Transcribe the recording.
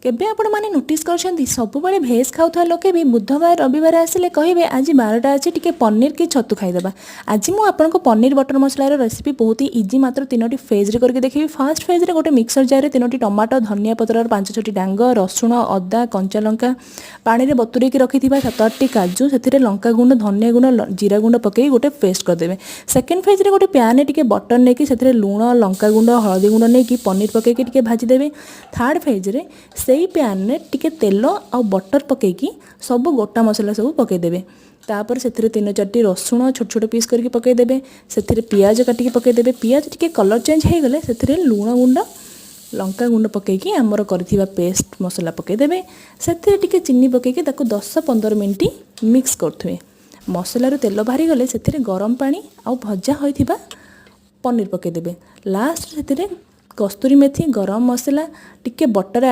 କେବେ ଆପଣମାନେ ନୋଟିସ୍ କରିଛନ୍ତି, ସବୁବେଳେ ଭେଜ୍ ଖାଉଥିବା ଲୋକେ ବି ବୁଧବାର ରବିବାର ଆସିଲେ କହିବେ, ଆଜି 12ଟା ଅଛି, ଟିକେ ପନିର କି ଛତୁ ଖାଇଦେବା? ଆଜି ମୁଁ ଆପଣଙ୍କୁ ପନିର ବଟର ମସଲାର ରେସିପି ବହୁତ ହି ଇଜି, ମାତ୍ର ତିନୋଟି ଫେଜ୍ରେ କରିକି ଦେଖେଇବି। ଫାର୍ଷ୍ଟ ଫେଜ୍ରେ ଗୋଟେ ମିକ୍ସର ଜାର୍ରେ ତିନୋଟି ଟମାଟୋ, ଧନିଆ ପତ୍ରର ପାଞ୍ଚ ଛଅଟି ଡାଙ୍ଗ, ରସୁଣ, ଅଦା, କଞ୍ଚା ଲଙ୍କା, ପାଣିରେ ବତୁରେଇକି ରଖିଥିବା ସାତ ଆଠଟି କାଜୁ, ସେଥିରେ ଲଙ୍କା ଗୁଣ୍ଡ, ଧନିଆ ଗୁଣ୍ଡ, ଜିରା ଗୁଣ୍ଡ ପକାଇ ଗୋଟେ ପେଷ୍ଟ କରିଦେବେ। ସେକେଣ୍ଡ ଫେଜ୍ରେ ଗୋଟେ ପ୍ୟାନ୍ରେ ଟିକେ ବଟର ନେଇକି ସେଥିରେ ଲୁଣ, ଲଙ୍କା ଗୁଣ୍ଡ, ହଳଦୀ ଗୁଣ୍ଡ ନେଇକି ପନିର ପକାଇକି ଟିକେ ଭାଜିଦେବେ। ଥାର୍ଡ଼ ଫେଜ୍ରେ ସେଇ ପ୍ୟାନ୍ରେ ଟିକେ ତେଲ ଆଉ ବଟର ପକାଇକି ସବୁ ଗୋଟା ମସଲା ସବୁ ପକାଇଦେବେ। ତାପରେ ସେଥିରେ ତିନି ଚାରିଟି ରସୁଣ ଛୋଟ ଛୋଟ ପିସ୍ କରିକି ପକାଇଦେବେ। ସେଥିରେ ପିଆଜ କାଟିକି ପକାଇଦେବେ। ପିଆଜ ଟିକେ କଲର୍ ଚେଞ୍ଜ ହେଇଗଲେ ସେଥିରେ ଲୁଣ ଗୁଣ୍ଡ, ଲଙ୍କା ଗୁଣ୍ଡ ପକାଇକି ଆମର କରିଥିବା ପେଷ୍ଟ ମସଲା ପକାଇଦେବେ। ସେଥିରେ ଟିକେ ଚିନି ପକାଇକି ତାକୁ 10-15 ମିନିଟ୍ ମିକ୍ସ କରୁଥିବେ। ମସଲାରୁ ତେଲ ବାହାରିଗଲେ ସେଥିରେ ଗରମ ପାଣି ଆଉ ଭଜା ହୋଇଥିବା ପନିର ପକାଇଦେବେ। ଲାଷ୍ଟ ସେଥିରେ କସ୍ତୁରୀ ମେଥି, ଗରମ ମସଲା, ଟିକେ ବଟର।